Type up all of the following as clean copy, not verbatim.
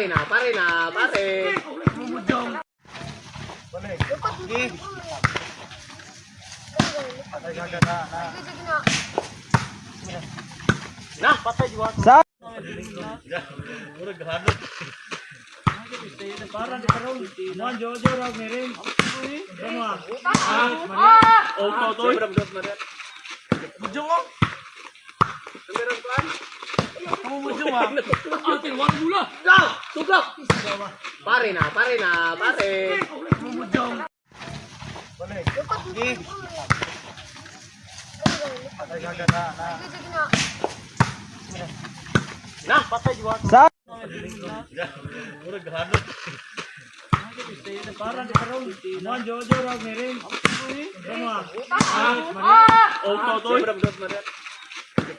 Pare na, pare na, pare. Na, Sa Auto to. Mujung oh. Kamu mujung ah. Atin war mula. Go! Tugok! Pare na, pare na, pare. Mujung. Na, Sa Auto to.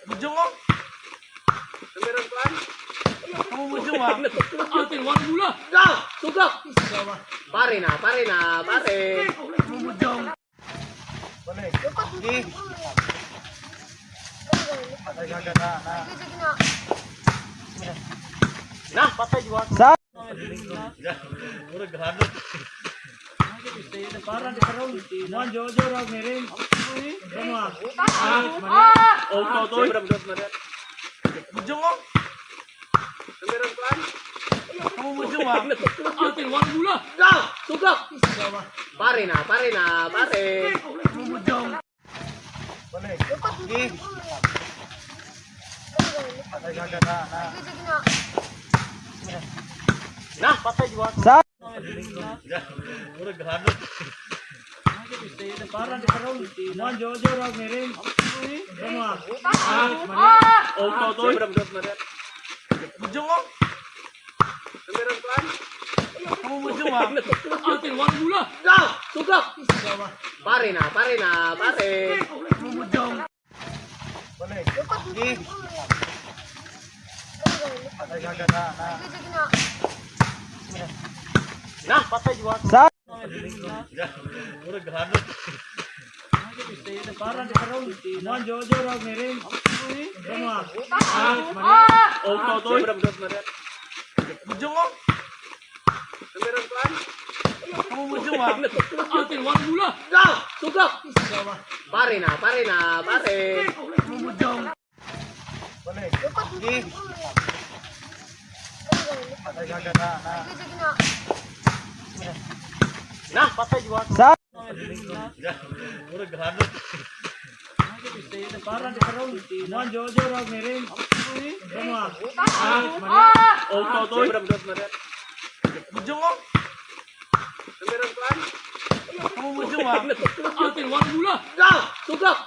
Mujung oh. Kamu mujung ah. Atin war mula. Go! Tugok! Pare na, pare na, pare. Mujung. Na, Sa Auto to. Mujung oh. Kamu mujung ah. Atin war mula. Go! Tugok! Pare na, pare na, pare. Mujung. Na, Sa Auto to. Mujung oh. Kamu mujung ah. Atin war mula. Go! Tugok! Pare na, pare na, pare. Mujung. Na, Sa Auto to. Mujung oh. Kamu mujung ah. Atin war mula. Go! Tugok! Pare na, pare na, pare. Mujung. Na, Sa Auto to. Mujung oh. Kamu mujung ah. Atin war mula. Go! Tugok!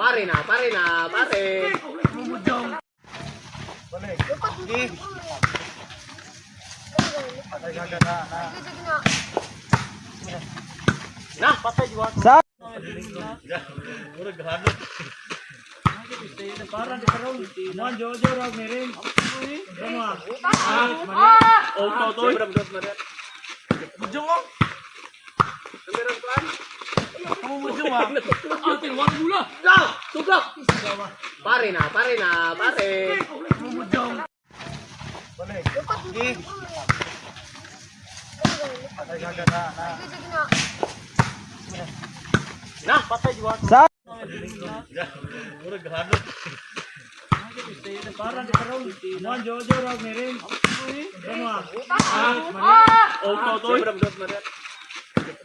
Pare na, pare na, pare. Mujung. Na, Sa Auto to. Mujung oh. Kamu mujung ah. Atin war mula. Go! Tugok! Pare na, pare na, pare. Mujung. Na, Sa Auto to.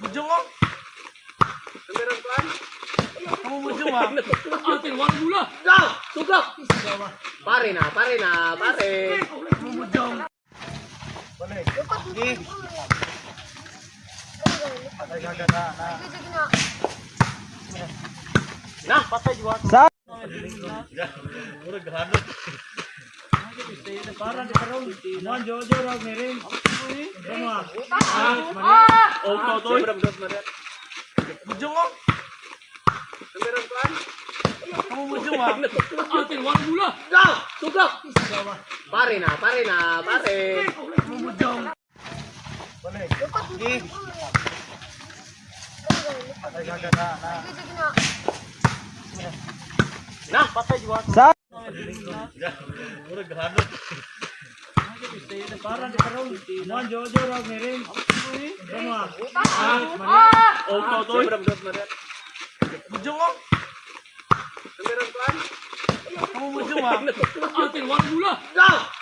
Mujung oh. Kamu mujung ah. Atin war mula. Go! Tugok! Pare na, pare na, pare. Mujung. Na, Sa Auto to. Mujung oh. Kamu mujung ah. Atin war mula. Go! Tugok! Pare na, pare na, pare. Mujung. Na, Sa Oh, totoy. Mujong oh. Kamu mujong ah. Atin, warang mula.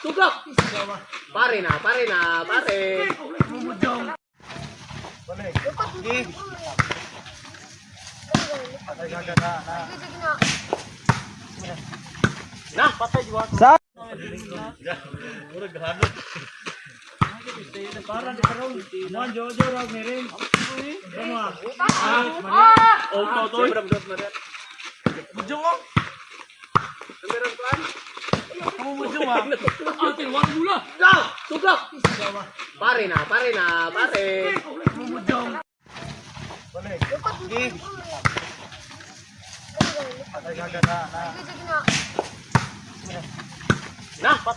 Tugak! Pare na, pare na, pare. Kamu mujong. Na! Sa Oh, totoy. Mujong oh. Kamu mujong ah. Atin, warang mula. Tugak! Pare na, pare na, pare. Kamu mujong. Na! Sa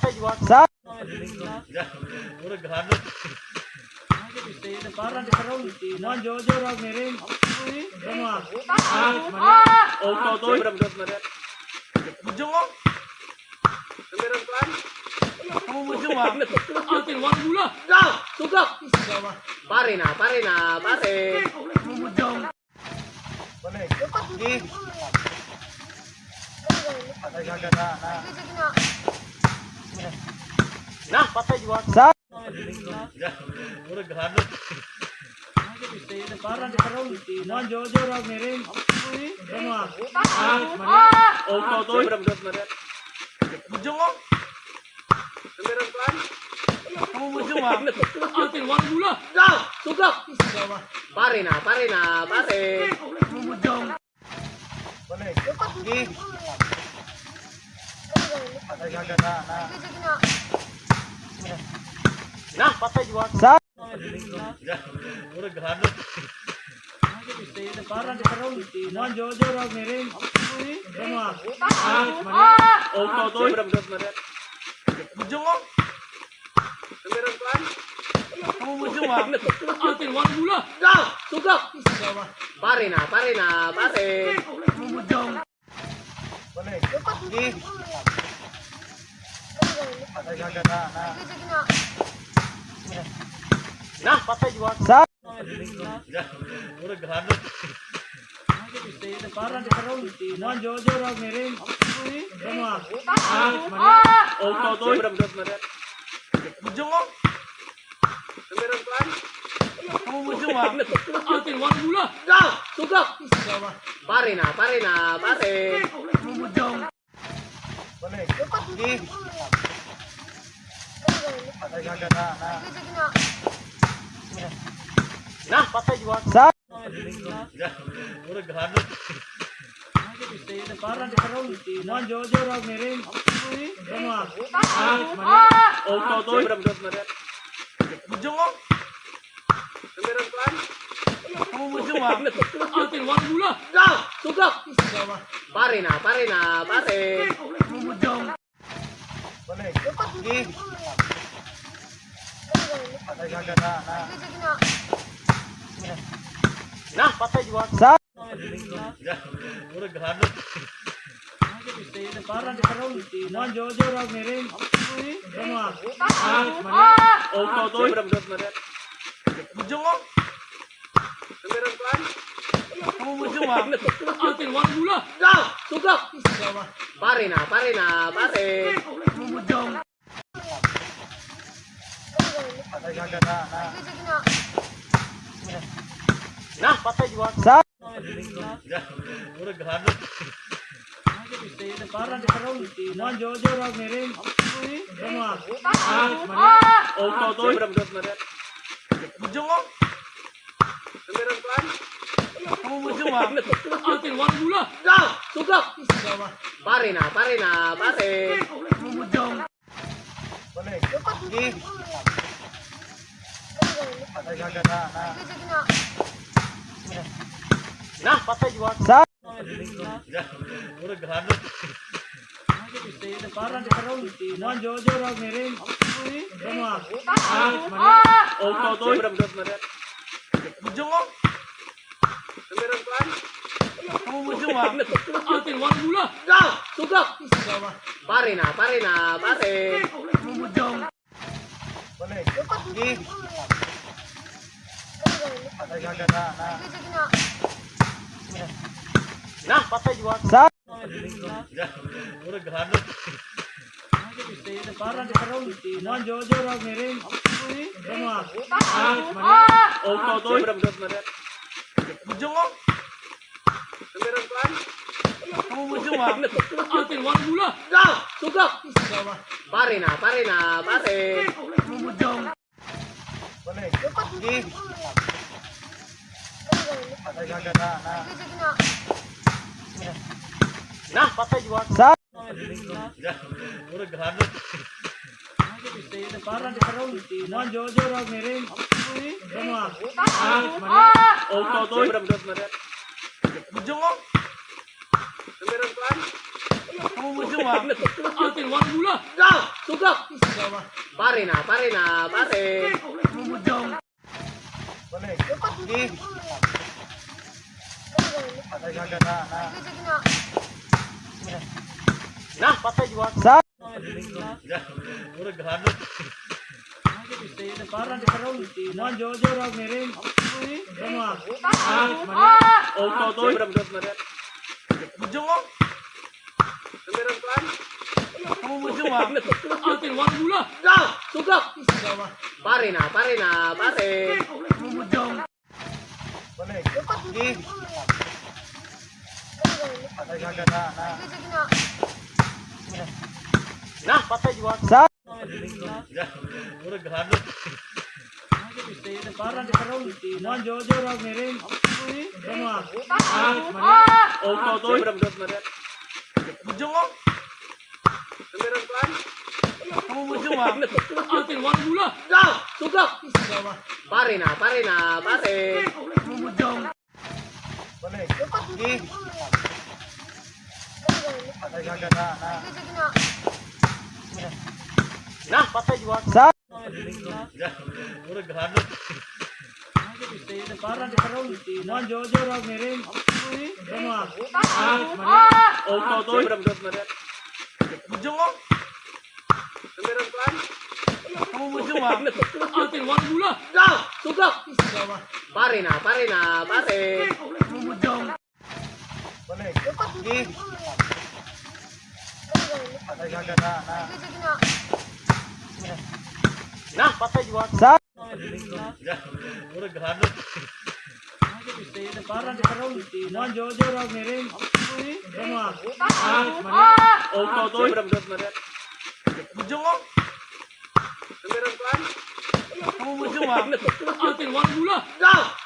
Oh, totoy. Mujong oh. Kamu mujong ah. Atin, warang mula. Tugak! Pare na, pare na, pare. Kamu mujong. Na! Sa Oh, totoy. Mujong oh. Kamu mujong ah. Atin, warang mula. Tugak! Pare na, pare na, pare. Kamu mujong. Na! Sa Oh, totoy. Mujong oh. Kamu mujong ah. Atin, warang mula. Tugak! Pare na, pare na, pare. Kamu mujong. Na! Sa Oh, totoy. Mujong oh. Kamu mujong ah. Atin, warang mula. Tugak! Pare na, pare na, pare. Kamu mujong. Na! Sa Oh, totoy. Mujong oh. Kamu mujong ah. Atin, warang mula. Tugak! Pare na, pare na, pare. Kamu mujong. Na! Sa Oh, totoy. Mujong oh. Kamu mujong ah. Atin, warang mula. Tugak! Pare na, pare na, pare. Kamu mujong. Na! Sa Oh, totoy. Mujong oh. Kamu mujong ah. Atin, warang mula. Tugak! Pare na, pare na, pare. Kamu mujong. Na! Sa Oh, totoy. Mujong oh. Kamu mujong ah. Atin, warang mula. Tugak! Pare na, pare na, pare. Kamu mujong. Sa Auto toy. Mujong oh. Kamu mujong ah. Atin warna gula. Tugak! Pare na, pare na, pare. Kamu mujong. Sa Auto toy. Mujong oh. Kamu mujong ah. Atin warna gula. Tugak! Pare na, pare na, pare. Kamu mujong. Sa Auto toy. Mujong oh. Kamu mujong ah. Atin warna gula. Tugak! Pare na, pare na, pare. Kamu mujong. Sa Auto toy. Mujong oh. Kamu mujong ah. Atin warna gula. Tugak! Pare na, pare na, pare. Kamu mujong. Sa Auto toy. Mujong oh. Kamu mujong ah. Atin warna gula. Tugak! Pare na, pare na, pare. Kamu mujong. Sa Auto toy. Mujong oh. Kamu mujong ah. Atin warna gula. Tugak!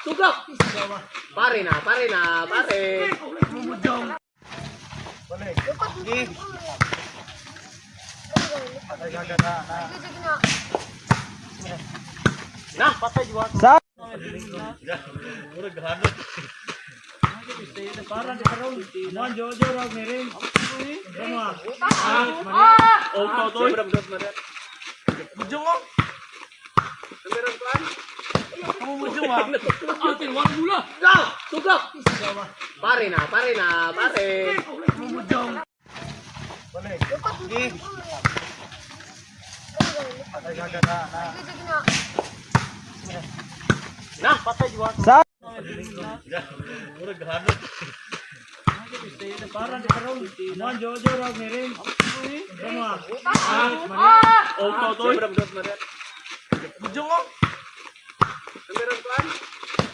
Pare na, pare na, pare. Kamu mujong. Sa Auto toy. Mujong oh. Kamu mujong ah. Atin warna gula. Tugak! Pare na, pare na, pare. Kamu mujong. Sa Auto toy. Mujong oh.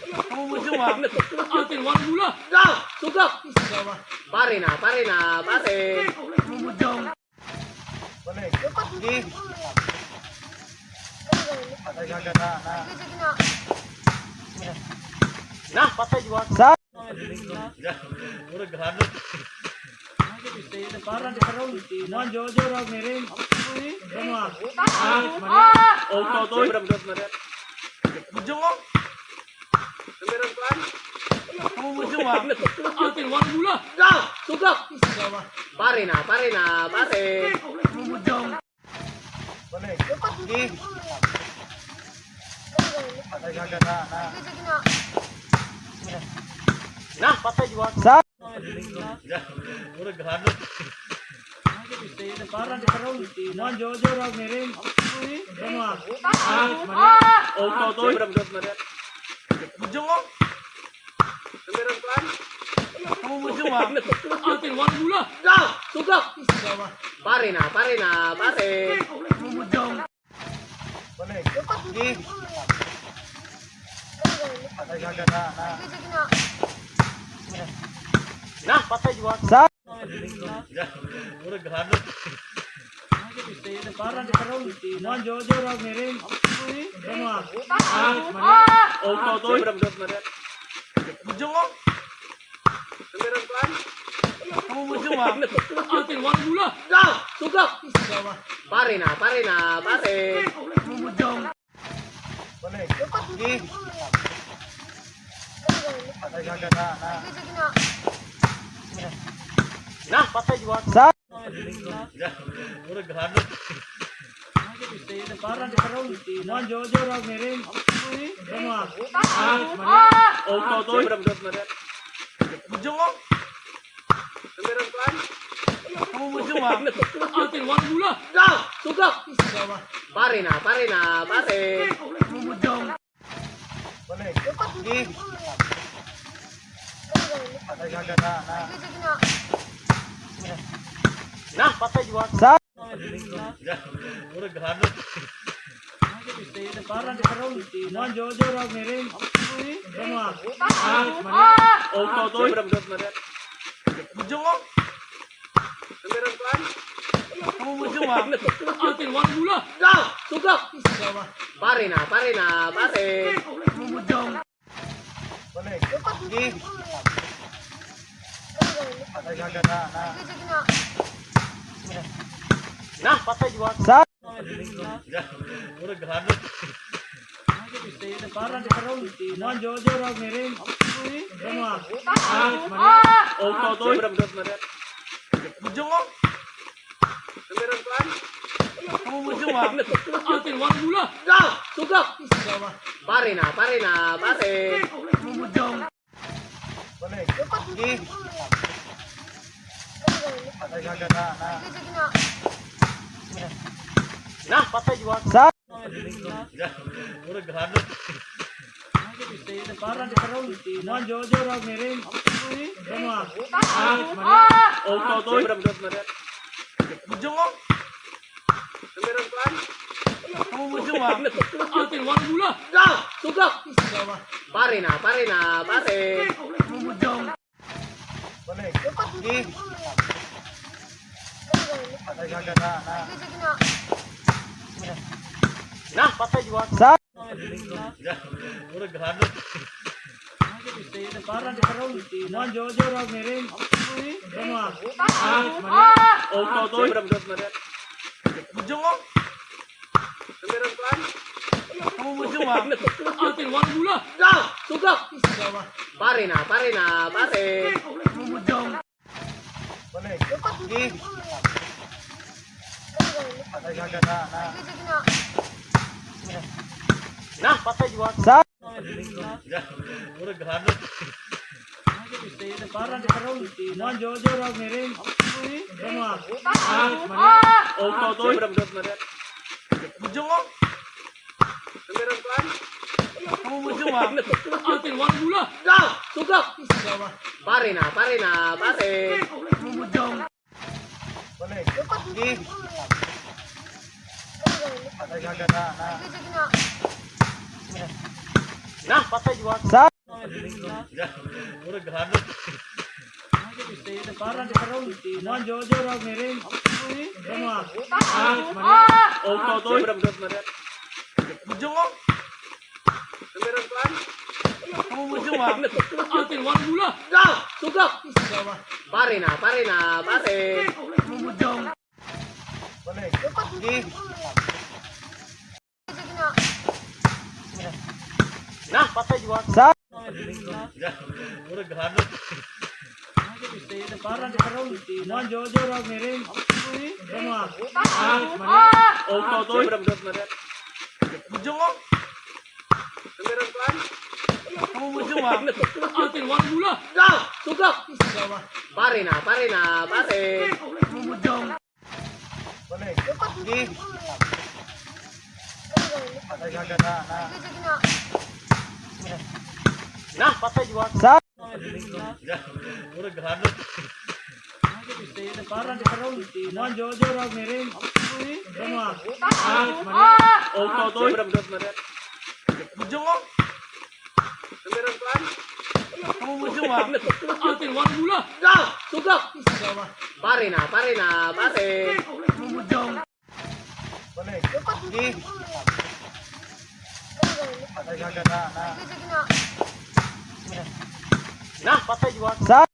Kamu mujong ah. Atin warna gula. Tugak! Pare na, pare na, pare. Kamu mujong. Sa Auto toy. Mujong oh. Kamu mujong ah. Atin warna gula. Tugak! Pare na, pare na, pare. Kamu mujong. Sa Oh, toy. Mujong oh. Kamu mujong ah. Atin warna mula. Tugak! Pare na, pare na, pare. Kamu mujong. Na, Patay juwa. Sa Oh, toy. Mujong oh. Kamu mujong ah. Atin warna mula. Tugak! Pare na, pare na, pare. Kamu mujong. Na, Patay juwa. Sa Oh, toy. Mujong oh. Kamu mujong ah. Atin warna mula. Tugak! Pare na, pare na, pare. Kamu mujong. Na, Patay juwa. Sa Oh, toy. Mujong oh. Kamu mujong ah. Atin warna mula. Tugak! Pare na, pare na, pare. Kamu mujong. Na, Patay juwa. Sa Oh, toy. Mujong oh. Kamu mujong ah. Atin warna mula. Tugak! Pare na, pare na, pare. Kamu mujong. Na, Patay juwa. Sa Oh, toy. Mujong oh. Kamu mujong ah. Atin warna mula. Tugak! Pare na, pare na, pare. Kamu mujong. Na, Patay juwa. Sa Oh, toy. Mujong oh. Kamu mujong ah. Atin warna mula. Tugak! Pare na, pare na, pare. Kamu mujong. Na, Patay juwa. Sa Oh, toy. Mujong oh. Kamu mujong ah. Atin warna mula. Tugak! Pare na, pare na, pare. Kamu mujong. Na, Patay juwa. Sa Oh, toy. Mujong oh. Kamu mujong ah. Atin warna mula. Tugak! Pare na, pare na, pare. Kamu mujong. Na, Patay juwa. Sa Oh, toy. Mujong oh. Kamu mujong ah. Atin warna mula. Tugak! Pare na, pare na, pare. Kamu mujong. Na. Sa. Oh, toy. Mujong oh. Kamu mujong ah. Atin warna gula. Tugok. Pare na, pare na, pare. Kamu mujong. Na. Sa.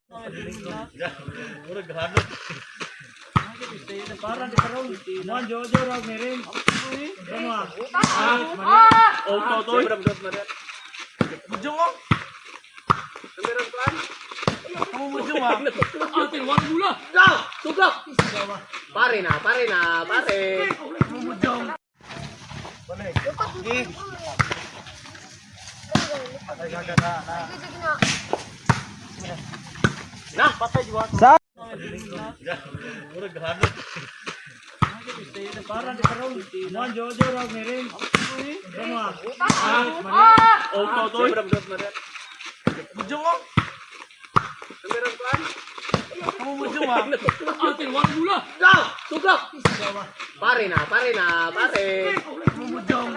Oh, toy. Mujong oh. Kamu mujong ah. Atin warna gula. Tugok. Pare na, pare na, pare. Kamu mujong. Na.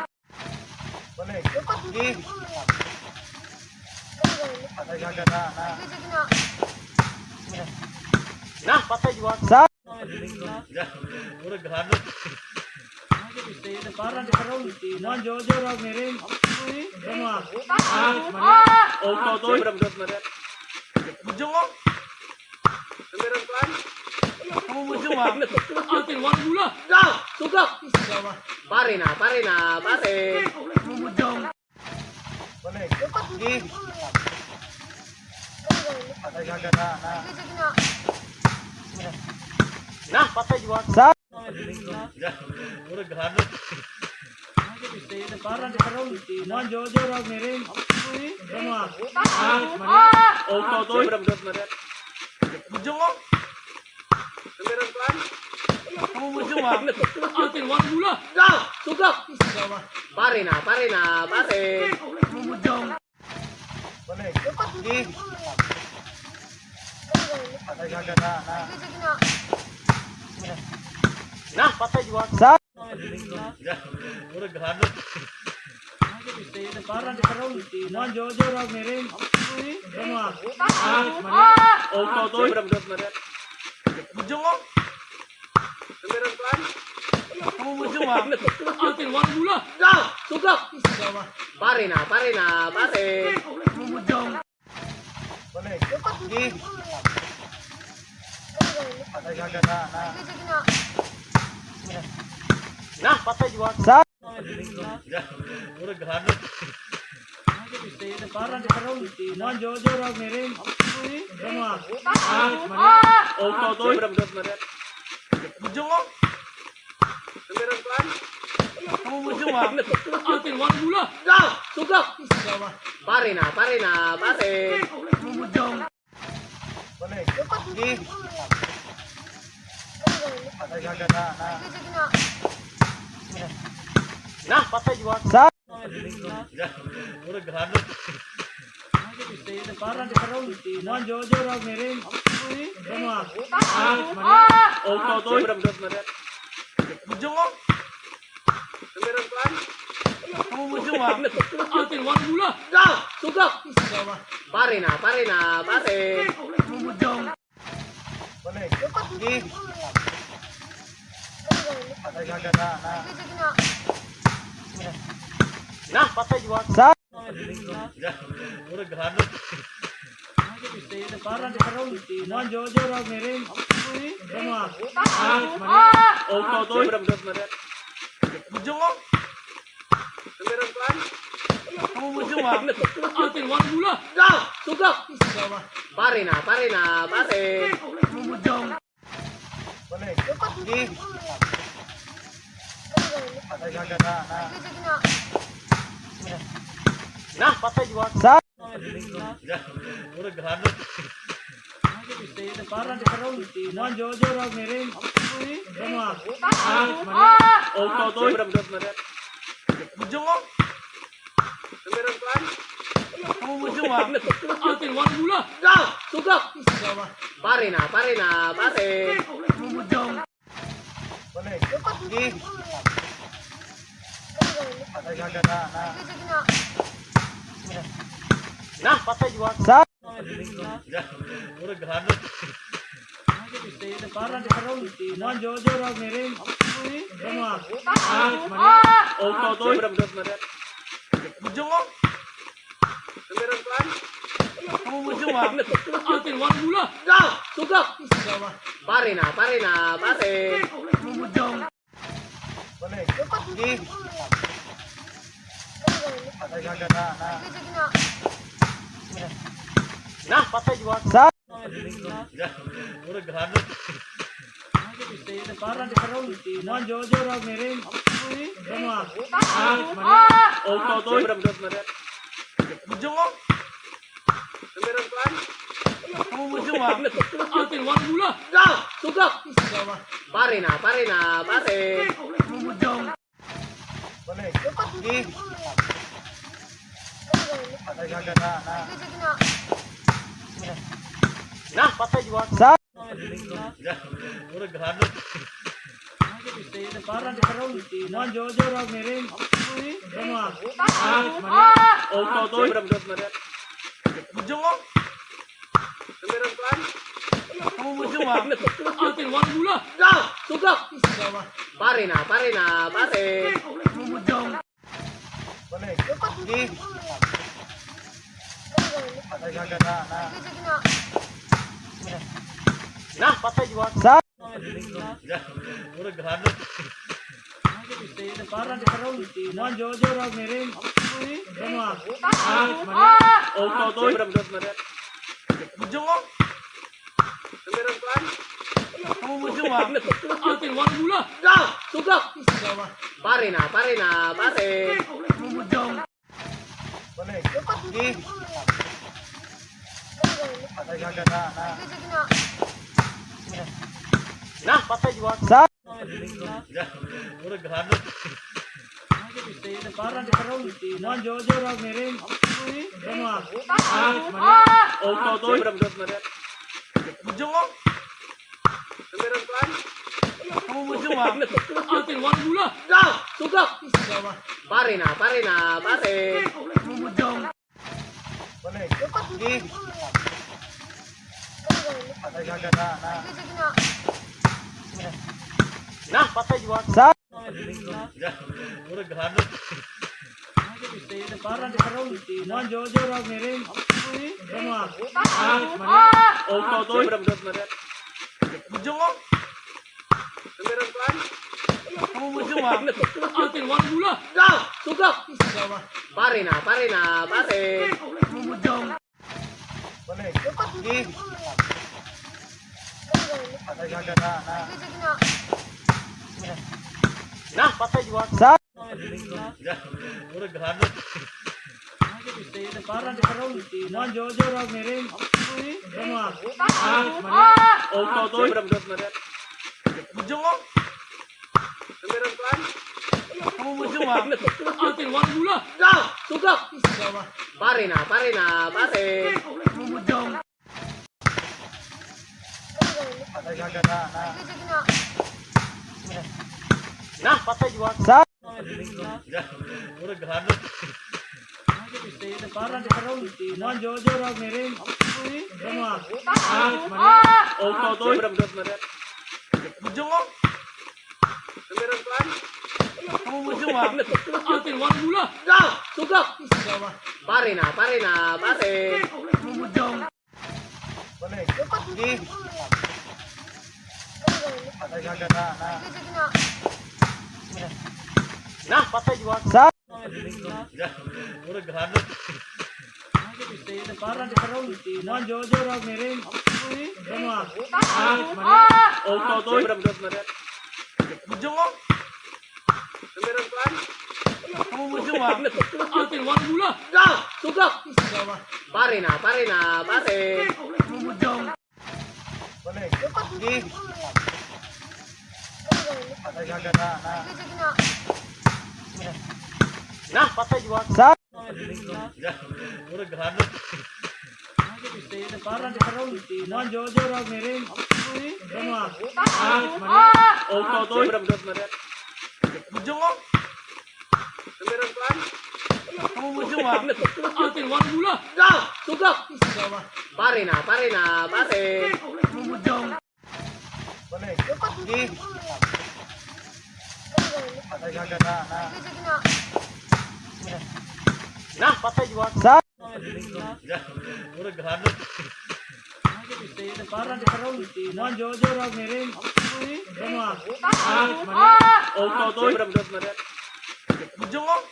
Sa. Oh, toy. Mujong oh. Kamu mujong ah. Atin warna gula. Tugok. Pare na, pare na, pare. Kamu mujong. Na. Sa. Oh, toy. Mujong oh. Kamu mujong ah. Atin warna gula. Tugok. Pare na, pare na, pare. Kamu mujong. Na. Sa. Oh, toy. Mujong oh. Kamu mujong ah. Atin warna gula. Tugok. Pare na, pare na, pare. Kamu mujong. Na. Sa. Oh, toy. Mujong oh. Kamu mujong ah. Atin warna gula. Tugok. Pare na, pare na, pare. Kamu mujong. Na. Sa. Oh, toy. Mujong oh. Kamu mujong ah. Atin warna gula. Tugok. Pare na, pare na, pare. Kamu mujong. Na. Sa. Oh, toy. Mujong oh. Kamu mujong ah. Atin warna gula. Tugok. Pare na, pare na, pare. Kamu mujong. Na. Sa. Oh, toy. Mujong oh. Kamu mujong ah. Atin warna gula. Tugok. Pare na, pare na, pare. Kamu mujong. Na. Sa. Juan Jojo Rog Miring. Semua. Oh, toy. Mujung oh. Kamu mujung ah. Atin warna mula. Tugok! Pare na, pare na, pare. Kamu mujung. Na! Sa Juan Jojo Rog Miring. Semua. Oh, toy. Mujung oh. Kamu mujung ah. Atin warna mula. Tugok! Pare na, pare na, pare. Kamu mujung. Na! Sa Juan Jojo Rog Miring. Semua. Oh, toy. Mujung oh. Kamu mujung ah. Atin warna mula. Tugok! Pare na, pare na, pare. Kamu mujung. Na! Sa Juan Jojo Rog Miring. Semua. Oh, toy. Mujung oh. Kamu mujung ah. Atin warna mula. Tugok! Pare na, pare na, pare. Kamu mujung. Na! Sa Juan Jojo Rog Miring. Semua. Oh, toy. Mujung oh. Kamu mujung ah. Atin warna mula. Tugok! Pare na, pare na, pare. Kamu mujung. Na! Sa Juan Jojo Rog Miring. Semua. Oh, toy. Mujung oh. Kamu mujung ah. Atin warna mula. Tugok! Pare na, pare na, pare. Kamu mujung. Na! Sa Juan Jojo Rog Miring. Semua. Oh, toy. Mujung oh. Kamu mujung ah. Atin warna mula. Tugok! Pare na, pare na, pare. Kamu mujung. Na! Sa Juan Jojo Rog Miring. Semua. Oh, toy. Mujung oh. Kamu mujung ah. Atin warna mula. Tugok! Pare na, pare na, pare. Kamu mujung. Na! Sa Juan Jojo Rog Miring. Semua. Oh, toy. Mujung oh. Kamu mujung ah. Atin warna mula. Tugok! Pare na, pare na, pare. Kamu mujung. Na! Sa Juan Jojo Rog Miring. Semua. Oh, toy. Mujung oh. Kamu mujung ah. Atin warna mula. Tugok! Pare na, pare na, pare. Kamu mujung. Na. Sa. Para di karon. Mo Jojo ra merin. Ano? Oh, totoy. Mujung oh. Kamu mujung ah. Atin warung gula. Tugak. Pare na, pare na, pare. Kamu mujung. Na. Sa. Para di karon. Mo Jojo ra merin. Ano? Oh, totoy. Mujung oh.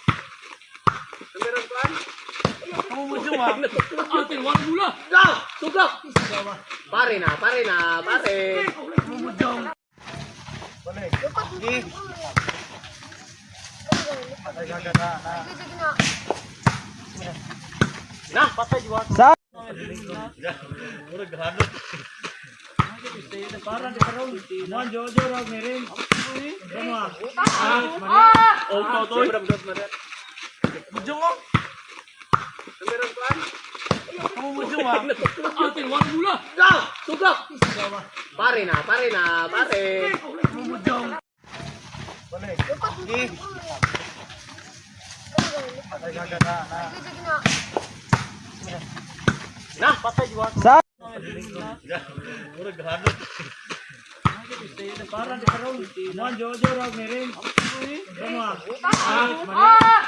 Kamu mujung ah. Atin warung gula. Tugak. Pare na, pare na, pare. Kamu mujung. Na. Sa. Para di karon. Mo Jojo ra merin. Ano? Oh, totoy. Mujung oh. Kamu mujung ah. Atin warung gula. Tugak. Pare na, pare na, pare. Kamu mujung. Na. Sa. Para di karon. Mo Jojo ra merin. Ano?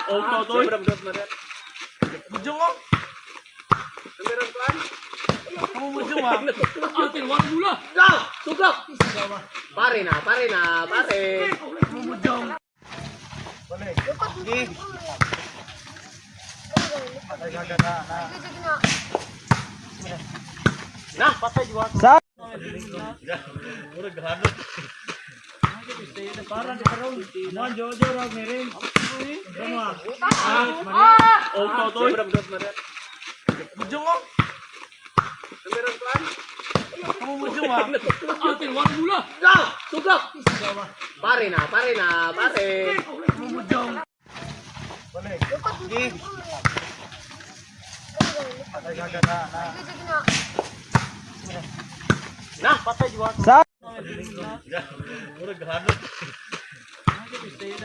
Oh, totoy. Mujung oh. Kamu mujung ah. Atin warung gula. Tugak. Pare na, pare na, pare. Kamu mujung. Na. Sa. Para di karon. Mo Jojo ra merin. Ano? Oh, totoy. Mujung oh. Kamu mujung ah. Atin warung gula. Tugak. Pare na, pare na, pare. Kamu mujung. Na. Sa.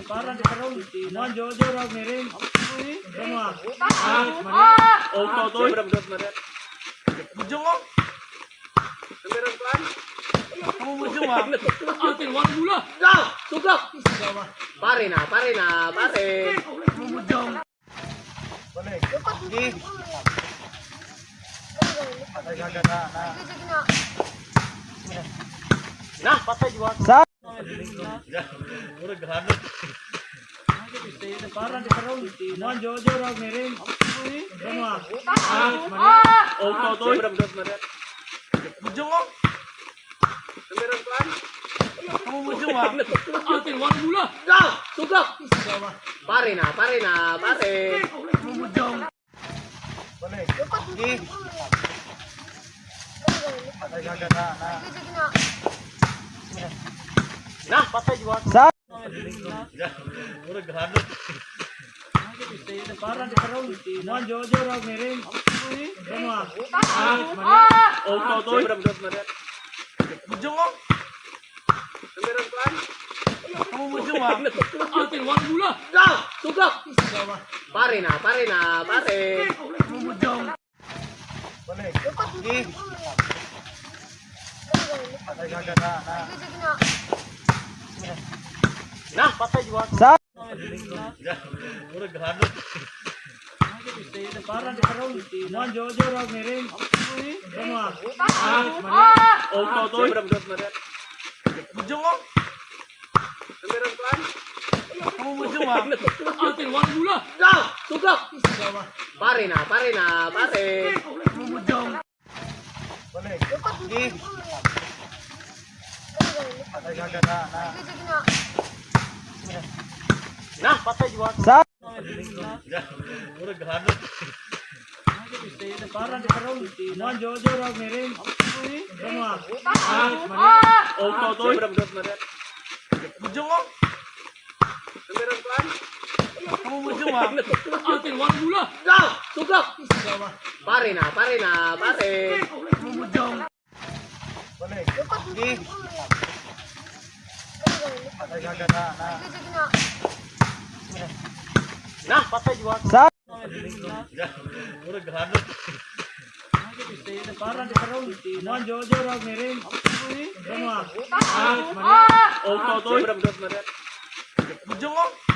Para di karon. Mo Jojo ra merin. Ano? Oh, totoy. Mujung oh. Kamu mujung ah. Atin warung gula. Tugak. Pare na, pare na, pare. Kamu mujung. Na. Sa. Para di karon. Mo Jojo ra merin. Ano? Oh, totoy. Mujung oh. Kamu mujung ah. Atin warung gula. Tugak. Pare na, pare na, pare. Kamu mujung. Na. Sa. Para di karon. Mo Jojo ra merin. Ano? Oh, totoy. Mujung oh. Kamu mujung ah. Atin warung gula. Tugak. Pare na, pare na, pare. Kamu mujung. Na. Sa. Para di karon. Mo Jojo ra merin. Ano? Oh, totoy. Mujung oh. Kamu mujung ah. Atin warung gula. Tugak. Pare na, pare na, pare. Kamu mujung. Na. Sa. Para di karon. Mo Jojo rog ni rin. Ano ah? Oh, totoy. Mujong oh. Kamu mujong ah. Atin, walang gula. Go! Tugok! Pare na, pare na, pare. Kamu mujong. Na! Sa Para di karon. Mo Jojo rog ni rin. Ano ah? Oh, totoy. Mujong oh.